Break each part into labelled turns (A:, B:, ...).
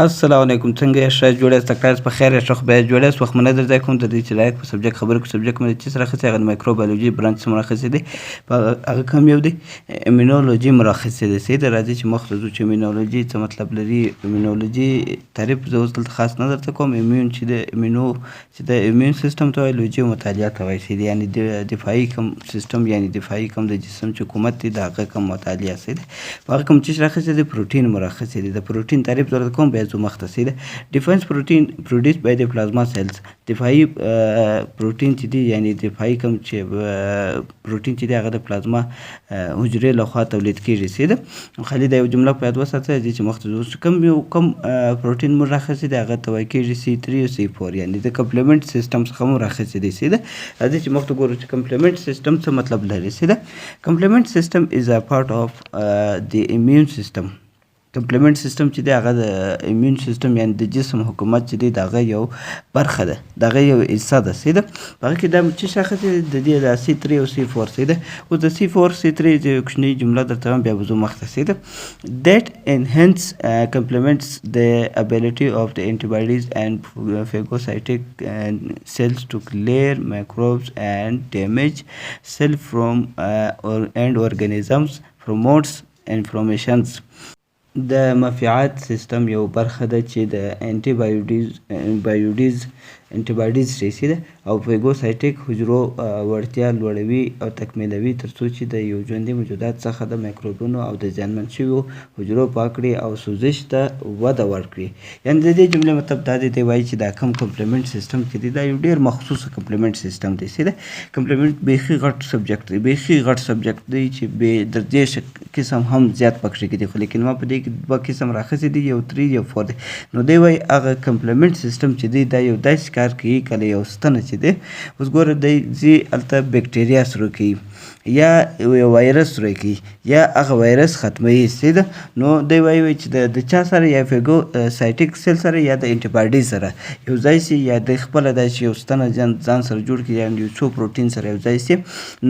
A: السلام علیکم، څنګه یې؟ ښه جوړ یاست؟ تکړه یاست؟ په خیر یاست؟ ښه خو باید جوړ یاست. وخت مو نه درځای کوم، د دې چې لایق په subject خبرې کوو. Subject مې چې سره اخیستی، هغه د microbiology branch څخه راخیستی دی. په هغه کوم یو دی؟ Immunology مو راخیستی دی. صحیح ده، راځي چې مخ ته ځو چې immunology څه مطلب لري. Immunology تعریف زه اوس دلته خاص نه درته کوم. Immune چې د immuno چې د immune system ته وایي، logy مطالعه ته وایي. صحیح دی، یعنې د دفاعي کوم سیستم، یعنې دفاعي کوم د جسم چې قوت دی، د هغه کوم مطالعه. صحیح ده، په هغه کوم چې راخیستی دی، پروتین مو راخیستی دی. د پروتین تعریف درته کوم، بیا ځو مخته. صحیح ده، defense protein produce by the plasma cells. دفاعي پروتین چې دی، یعنی دفاعي کوم چې پروتین چې دی، هغه د پلازما حجرې لخوا تولید کیږي. صحیح ده، خالي دا یو جمله په یاد وساته چې مخته ځو. کوم یو کوم پروتین مو راخیستی دی، هغه ته وایي کیږي C3 او C4، یعنی د complement system څخه مو راخیستی دی. صحیح ده، راځي چې مخته ګورو چې complement system څه مطلب لري. صحیح ده، Complement system is a part of the immune system. Complement system چې دی، هغه د immune system، یعنی د جسم حکومت چې دی، د هغه یو برخه ده، د هغه یو حصه ده. صحیح ده، په هغه کې دا چې شاخص د دې د C3 او C4. صحیح ده، اوس د C4 C3 چې کوچنۍ جمله درته وایم، بیا به ځو مخته. صحیح ده، that enhance complements the ability of the antibodies and phagocytic cells to clear microbes and damage cell from or and organisms, promotes inflammations. د مدافعت سیستم یو برخه ده چې د antibodies رسي ده او phagocytic حجرو وړتیا لوړوي او تکمیلوي، ترڅو چې د یو ژوندي موجودات څخه د میکروبونو او د زیانمن شویو حجرو پاک کړي او سوزش ته وده ورکړي. یعنی د دې جملې مطلب دا دی، دی وایي چې دا کوم complement system چې دی، دا یو ډیر مخصوص complement system دی. صحیح ده، Complement بیخي غټ subject دی، بیخي غټ subject دی چې بې در دېرش قسم هم زیات پکښې کې دي، خو لیکن ما په دې کې دوه قسم راخیستي دي، یو 3، یو 4 دی. نو دی وایي هغه complement system چې دی، دا یو داسې کار کوي، کله یو ستنه چې دی، اوس ګوره، دی ځي هلته بکټریا سره کوي یا یو وایرس سره کوي یا هغه وایرس ختموي. صحیح ده، نو دی وایي چې د چا سره؟ یا phagocytic cell سره یا د antibody سره یو ځای سي، یا د خپله داسې یو ستنه ځان سره جوړ کړي، یا یو څو پروتین سره یو ځای سي.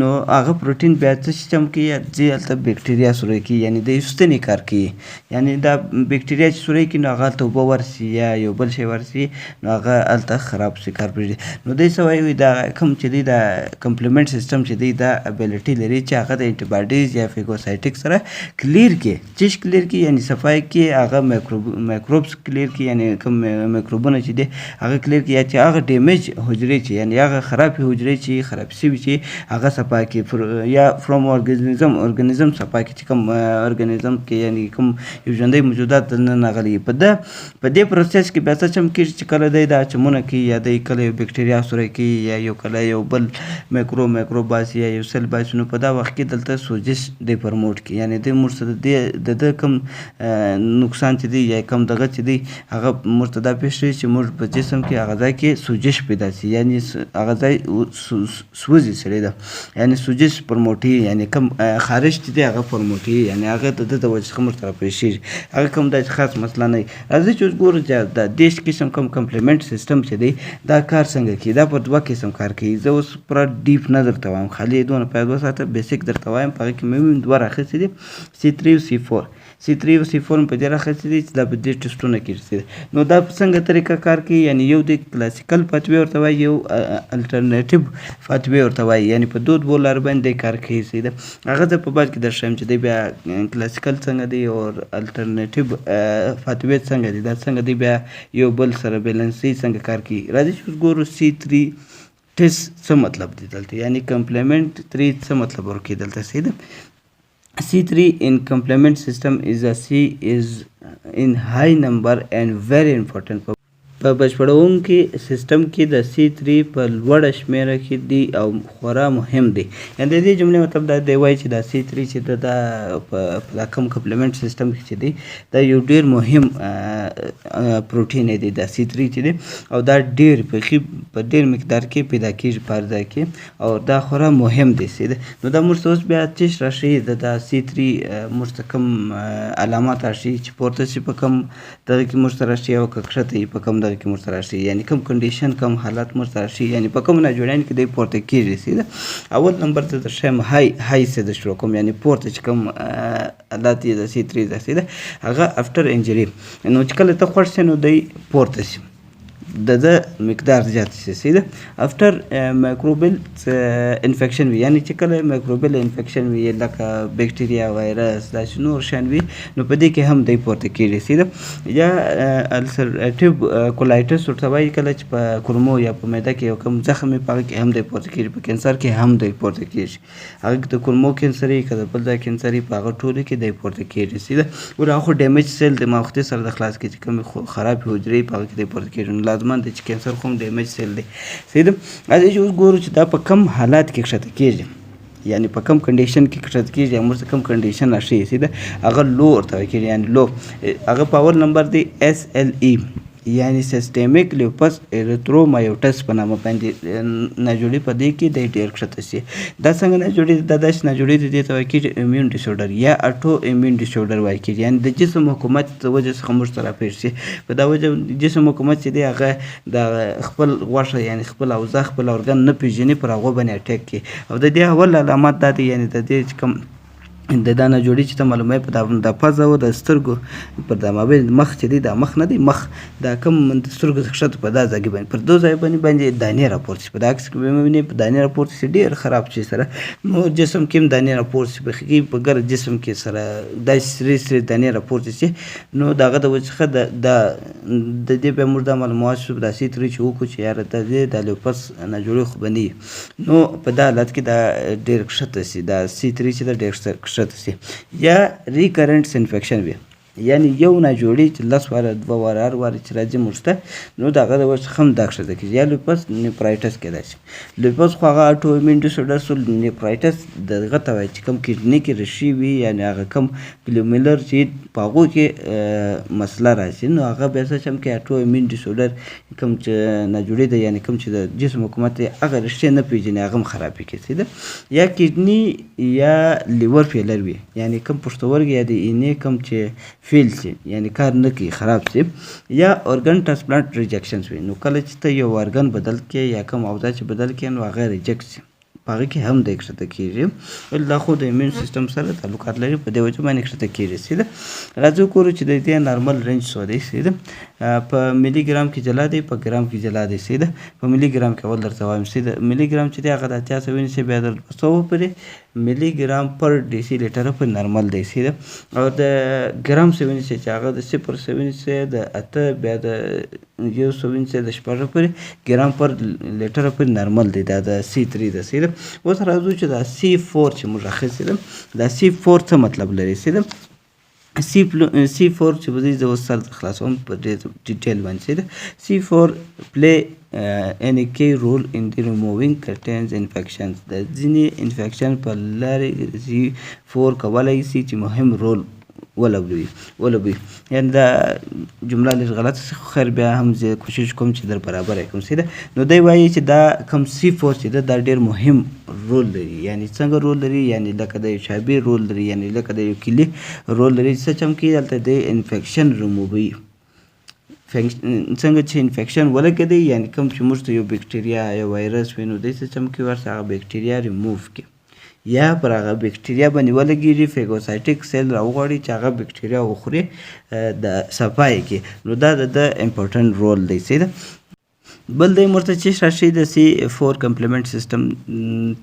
A: نو هغه پروتین بیا څه سیستم کوي؟ ځي هلته بکټریا سره کوي، یعنې د ستنې کار کوي. یعنې دا بکټریا چې سوری کوي، نو هغه هلته اوبه ورسي یا یو بل شی ورسي، نو هغه هلته خراب سي، کار پرېږدي. نو دی څه وایي؟ دا کوم چې دی، دا complement system چې دی، دا ability لري چې هغه د antibodies یا phagocytic سره clear کړي. چیش clear کړي؟ یعنی صفای کړي، هغه microbes clear کړي، یعنی کوم میکروبونه چې دي، هغه clear کړي، یا چې هغه damage حجرې چې، یعنی هغه خراب حجرې چې خراب شوي چې، هغه صفا کړي، یا from organism، organism صفا کړي چې کوم ارګانیزم کې، یعنی کوم یو ژوندی موجودات دننه راغلي. په دې process کې بیا څه چم کېږي چې کله دی دا چمونه کوي، یا دی کله یو بکټریا سوری کوي، یا یو کله یو بل میکروب باسي، یا یو cell باسي، نو په دا وخت کې دلته سوزش دی promote کوي. یعنی دی موږ ته د ده کوم نقصان چې دی یا کوم دغه چې دی، هغه موږ ته دا پېښوي چې موږ په جسم کې هغه ځای کې سوزش پیدا شي، یعنی هغه ځای سوځي سړی ده، یعنی سوزش promote وي، یعنی کوم خارش چې دی، هغه promote وي، یعنی هغه د ده د وجې څخه موږ ته راپېښېږي. هغه کوم داسې خاص مسله نه وي. راځئ چې اوس ګورو چې دا 30 قسم کوم complement system چې دی، دا کار څنګه کوي. دا په دوه قسم کار کوي. زه اوس پوره deep نه درته وایم، خالي دونه په یاد وساته، basic درته وایم. په هغه کې مې دوه راخیستي دي، C3 او C4. C3 او C4 په دې راخیستي دي چې دا په دې ټسټونه کې رسېدي. نو دا په څنګه طریقه کار کوي؟ یعنی یو د classical pathway ورته وایي، یو alternative pathway ورته وایي، یعنی په دو دوو لارو باندې کار کوي. صحیح ده، هغه زه په بعد کې درښیم چې دی بیا classical څنګه دی او alternative pathway څنګه دی، دا څنګه دی بیا یو بل سره بیلانسي څنګه کار کوي. راځي چې اوس ګورو C3 test څه مطلب دی دلته، یعنی complement 3 څه مطلب ورکوي دلته. صحیح ده، C3 in complement system is a C is in high number and very important. په بشپړونکي سیستم کې د C3 په لوړه شمېره کې دی او خورا مهم دی. یعنی د دې جملې مطلب دا دی، وایي چې دا C3 چې دا په کوم complement system کې چې دی، دا یو ډیر مهم پروتین دی، دا C3 چې دی، او دا ډیر په ډیر مقدار کې پیدا کیږي په هر ځای کې او دا خورا مهم دی. صحیح ده، نو دا موږ ته اوس بیا څه راښیي؟ دا C3 موږ ته کوم علامات راښیي چې پورته شي، په کوم دغه کې موږ ته راښیي، او که کښته یي، په کوم دغه کې موږ ته راښیي، یعنی کوم condition، کوم حالت موږ ته راښیي، یعنی په کوم ناجوړیان کې دی پورته کیږي. صحیح ده، اول نمبر ته درښیم، high څه د شروع کوم، یعنی پورته چې کوم حالت یې د C3 ده. صحیح ده، هغه after injury. نو چې کله کله ته خوښ شې نو دی پورته شي، د ده مقدار زیات شي. صحیح ده. After microbial infection وي، یعنی چې کله microbial infection وي، لکه بکټریا، وایرس، داسې نور شیان وي، نو په دې کې هم دی پورته کېږي. صحیح ده. یا ulcerative colitis ورته وایي، کله چې په کولمو یا په معده کې یو کوم زخم وي، په هغه کې هم دی پورته کېږي. په کینسر کې هم دی پورته کېږي. هغه که د کولمو کینسر وي، که د بل ځای کینسر وي، په هغه ټولو کې دی پورته کېږي. صحیح ده. ګوره، هغه خو damaged cell دی، ما وختي سره د خلاص کړي چې کومې خرابې حجرې په هغه کې دی پورته کېږي، نو لازماً دی چې کینسر خو هم damaged cell دی. صحیح ده. راځئ چې اوس ګورو چې دا په کم حالات کې کښته کېږي، یعنی په کم condition کې کښته کېږي، یا موږ ته کم condition راښیي. صحیح ده. هغه low ورته ویل کېږي، یعنی low هغه په اول نمبر دی SLE، یعنی systemic lupus erythematosus په نامه باندې ناجوړي، په دې کې دی ډېر کښته شي. دا څنګه ناجوړي؟ دا داسې ناجوړي ده، دې ته ویل کېږي immune disorder یا autoimmune disorder ویل کېږي، یعنی د جسم حکومت د وجې څخه موږ ته راپېښ شي. په دا وجه جسم حکومت چې دی، هغه د خپل غوښه، یعنی خپل اوضاع، خپل ارګان نه پېژني، پر هغو باندې attack کوي. او د دې اول علامات دا دی، یعنی د دې چې کوم د دا ناجوړي چې ته معلوموي، په دا پزه او د سترګو پر دا مابین مخ چې دی، دا مخ نه دی، مخ دا کوم د سترګو ښکته په دا ځای باندې، پر دو ځای باندې دانې راپورته شي. په دا عکس کې به وینې، په دانې راپورته شي، ډېر خراب شي. سره نور جسم کې هم دانې راپورته شي، په په ګرد جسم کې سره داسې سرې سرې دانې راپورته شي. نو د هغه د وجې څخه د د دې بیا موږ دا معلومات شو، دا C3 چې وکړو چې یاره د دې د lupus ناجوړي خو به نه وي. نو په دا حالت کې دا ډېر کښته شي، دا C3 چې دا ډېر کښته شي. یا recurrent infection وي، یعنی یو ناجوړي چې 10 واره، 2 واره، هر واره چې راځي موږ ته، نو د هغه د وجې څخه هم دا کښته کېږي. یا lupus nephritis کېدای شي. Lupus خو هغه autoimmune disorder سو، nephritis دغه ته وایي چې کوم kidney کې ریښې وي، یعنی هغه کوم glomerular چې په هغو کې مسله راشي، نو هغه بیا څه چم کې autoimmune disorder کوم چې ناجوړي ده، یعنی کوم چې د جسم حکومت دی هغه ریښې نه پېژني، هغه هم خرابې کړي. صحیح ده. یا kidney یا liver failure وي، یعنی کوم پښتورګي یا د اینې کوم چې fail شي، یعنی کار نه کوي، خراب شي. یا organ transplant rejections وي، نو کله چې ته یو ارګن بدل کړې یا کوم اوضاع چې بدل کړې، نو هغه reject شي، په هغه کې هم دی کښته کېږي. ولې؟ دا خو د immune system سره تعلقات لري، په دې وجه باندې کښته کېږي. صحیح ده. راځو ګورو چې د دې normal range څو دی. صحیح ده. په ملي ګرام کې جلا دی، په ګرام کې جلا دی. صحیح ده. په ملي ګرام کې اول درته وایم. صحیح ده. ملي ګرام چې دی، هغه د 80 څخه ونیسي بیا د 200 پورې ملي ګرام پر ډیسي لیټر په نارمل دی. صحیح ده. او د ګرام څخه ونیسي چې هغه د 0 څخه ونیسي د 8 بیا د یو څه ونیسي د 6 پورې ګرام پر لیټر پورې نارمل دی. دا د C3 ده. صحیح ده. اوس راځو چې دا C4 چې موږ اخیستې ده، دا C4 څه مطلب لري؟ صحیح ده. C4 چې به زه اوس سر خلاصوم په ډېر detail باندې. صحیح ده. C4 play any key role in the removing certain infections. د ځینې infection په لارې C4 کولای شي چې مهم رول ولوبوي. یعنی دا جمله لږ غلطه شي، خو خیر، بیا هم زه کوشش کوم چې در برابر یې کړم. صحیح ده. نو دی وایي چې دا کوم C4 چې ده، دا ډېر مهم رول لري. یعنی څنګه رول لري؟ یعنی لکه د یو چابي رول لري، یعنی لکه د یو کلي رول لري. څه چم کې دلته د انفیکشن ریمووي. څنګه چې infection ولګېدی، یعنی کوم چې موږ ته یو بکټریا یا وایرس وي، نو دی څه چم کې ورته هغه بکټریا ریموو کړي، یا پر هغه بکټریا باندې ولګېږي، phagocytic cell راوغواړي چې هغه بکټریا وخوري، د صفا یې کړي. نو دا د ده important role دی. صحیح ده. بل دی مرته چې راشي، د C4 complement system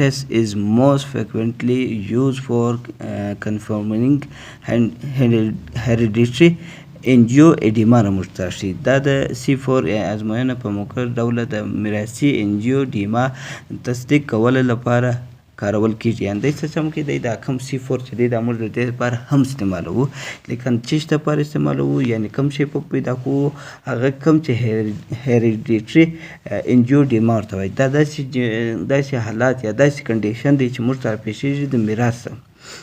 A: test is most frequently used for confirming hereditary angioedema را راشي. دا د C4 ازموینه په مکرر ډول د میراثي angioedema تصدیق کولو لپاره کارول کېږي. یعنی دی څه چم کې دی، دا کوم C4 چې دی، دا موږ د دې لپاره هم استعمالوو، لیکن چیش لپاره استعمالوو؟ یعنی کوم شی په پیدا کوو، هغه کوم چې hereditary angioedema ورته وایي. دا داسې حالات یا داسې condition دی چې موږ ته راپېښېږي د میراث،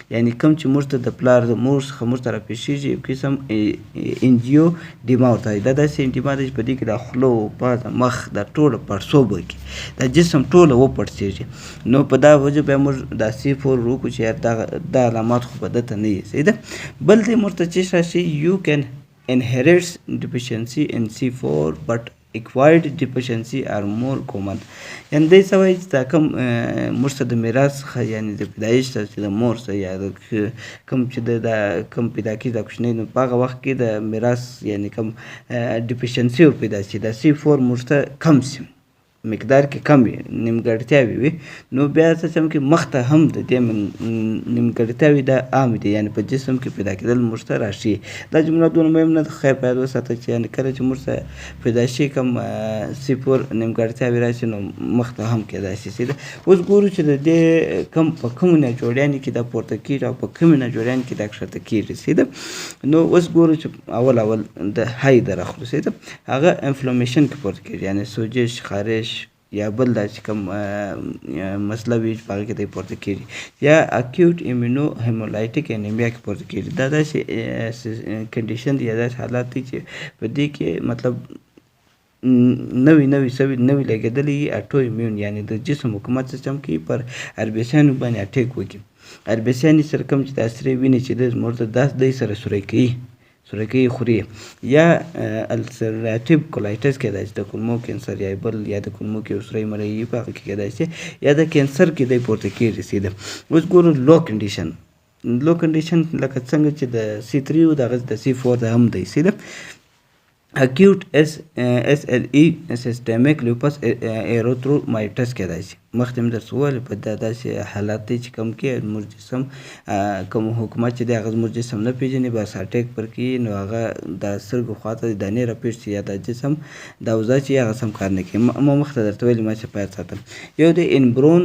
A: یعنی کوم چې موږ ته د پلار د مور څخه موږ ته راپېښېږي، یو قسم angioedema ورته وایي. دا داسې edema دی چې په دې کې د خوله، پزه، مخ دا ټوله پړسوب وکړي، دا جسم ټوله وپړسېږي. نو په دا وجه بیا موږ دا C4 وکړو چې یار دا علامات خو به ده ته نه وي. صحیح ده. بل دی موږ ته چې راشي، you can inherit deficiency in C4 but Acquired deficiency are more common. یعنی دی څه وایي چې دا کوم موږ ته د میراث څخه، یعنی د پیدایش څخه چې د مور څخه یا د کوم چې د دا کوم پیدا کېږي دا کوچنی، نو په هغه وخت کې د میراث یعنی کوم deficiency ور پیدا شي، دا C4 موږ ته کم شي، مقدار کې کم وي، نیمګړتیاوې وي، نو بیا څه چم کې مخته هم د دې نیمګړتیاوې دا عام دي، یعنی په جسم کې پیدا کېدل موږ ته راشي. دا جمله دونه مهم نه ده، خیر په یاد وساته چې یعنی کله چې موږ ته پیدا شي کوم C4 نیمګړتیاوې راشي، نو مخته هم کېدای شي. صحیح ده. اوس ګورو چې د دې کوم په کومو ناجوړیانو کې دا پورته کېږي او په کومې ناجوړیانو کې دا کښته کېږي. صحیح ده. نو اوس ګورو چې اول اول د high د راخلو. صحیح ده. هغه inflammation کې پورته کېږي، یعنی سوجش، خارش یا بل داسې کوم مسله وي چې په هغه کې دی پورته کېږي، یا acute immuno hemolytic anemia کې پورته کېږي. دا داسې condition دی یا داسې حالات دی چې په دې کې مطلب نوی نوی سوي نوی لګېدلی autoimmune، یعنی د جسم حکومت سیستم کې پر RBC یانو باندې attack وکړي. RBC یانې سره کوم چې دا سرې وینې چې دی زموږ د داس دی سره سوری کوي، سوری کوي خوري، یا ulcerative colitis کېدای شي، د کولمو کینسر یا بل یا د کولمو کې یو سوری مری په هغه کې کېدای شي، یا د کینسر کې دی پورته کېږي. سیده اوس ګورو low condition. Low condition لکه څنګه چې د C3 و دغه د C4 د هم دی. سیده acute SLE systemic lupus erythematosus کېدای شي. مخکې مې درته وویل په دا داسې حالت دی چې کوم کې زموږ جسم کوم حکومت چې دی هغه زموږ جسم نه پېژني، بس attack پر کوي، نو هغه د سترګو خواته د دانې راپېښ شي یا د جسم د اوضاع چې هغه سم کار نه کوي. ما مخته درته ویلي، ما چې په یاد ساتم. یو د inborn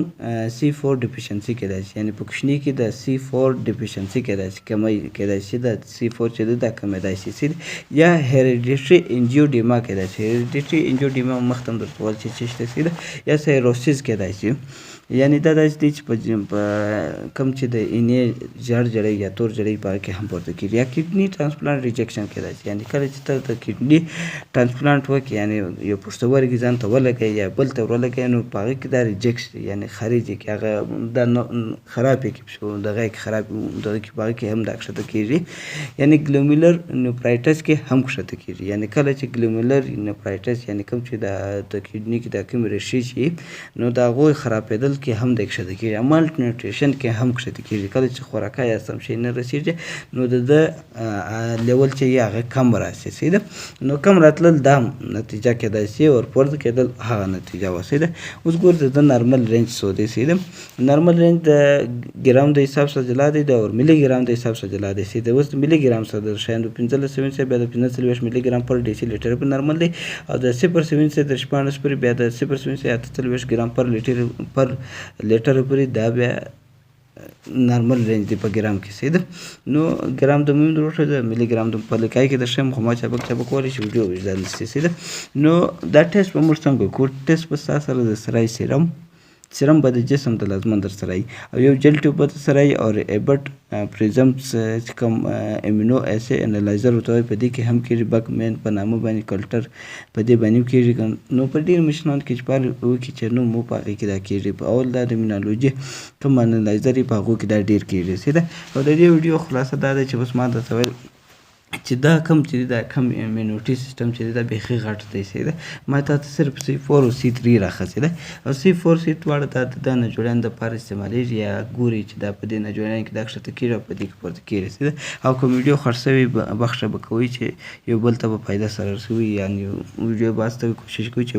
A: C4 deficiency کېدای شي، یعنې په کوچني کې د C4 deficiency کېدای شي، کمی کېدای شي، د C4 چې دی دا کمېدای شي. یا hereditary angioedema کېدای شي. Hereditary angioedema مخته هم درته وویل چې څه شی ده. یا cirrhosis کېدای شي، یعنی دا داسې دی چې په کوم چې د اینې ژړ جړی یا تور جړی په هغه کې هم پورته کېږي. یا kidney transplant rejection کېدای شي، یعنی کله چې ته د kidney transplant وکړې، یعنی یو پښتورګي ځان ته ولګوې یا بل ته ورولګوې، نو په هغه کې دا reject شي، یعنی خارج یې کړي، هغه دا خراب یې کړي، دغه کې خراب دغه کې په هغه کې هم دا کښته کېږي. یعنی glomerulonephritis کې هم کښته کېږي، یعنی کله چې glomerulonephritis یعنی کوم چې د kidney کې د کومې ریښې شي، نو د هغو خرابېدل کې هم د کښته کېږي. Malnutrition کې هم کښته کېږي، کله چې خوراکه یا سم شی نه رسېږي، نو د ده level چې یې هغه کم راشي. صحیح ده. نو کم راتلل دا نتیجه کېدای شي، ور پورته کېدل هغه نتیجه وه. صحیح ده. اوس ګور د ده normal range څو دی. صحیح ده. Normal range د ګرام د حساب سره جلا دی، د اور ملي ګرام د حساب سره جلا دی. صحیح ده. اوس د ملي ګرام سره د شیان د 15 سوین بیا د 45 ملي ګرام پر ډیسي لیټر په normal دی، او د صفر سوین تر 16 پورې بیا د صفر سوین 48 ګرام پر لیټر پورې دا بیا normal range دی په ګرام کې. صحیح ده. نو ګرام د مهم دروښه ده، ملي ګرام د په لیکای کې د ښیم، خو ما چابک چابک کولی چې ویډیو وجدان شي. صحیح ده. نو دا ټیسټ به موږ څنګه وکړو؟ ټیسټ به ستا سره د سرای سیرم به د جسم د لازمن در سره وي، او یو gel tube به در سره وي، او Abbott Prism چې کوم immunoassay analyzer ورته وایي، په دې کې هم کېږي، Beckman په نامه باندې Coulter په دې باندې هم کېږي. نو په ډېرو مشینانو کې چې پار وکړي چې نو مو په هغې کې دا کېږي. په اول دا د immunology کوم analyzer یې په هغو کې دا ډېر کېږي. صحیح ده. او د دې ویډیو خلاصه دا ده چې اوس ما درته ویل چې دا کم چې دی، دا کم immunity system چې دی، دا بیخي غټ دی. صحیح ده. ما تا ته صرف C4 او C3 راخسې ده، او C4 C دواړه دا د ناجوړیانو دپاره استعمالېږي، یا ګوري چې دا په دې ناجوړیانو کې دا کښته کېږي او په دې کې پورته کېږي. صحیح ده. او کوم ویډیو خوښ شوې بخښه به کوئ چې یو بل ته به فایده سره رسوي، یعنی ویډیو به استوي، کوشش کوئ چې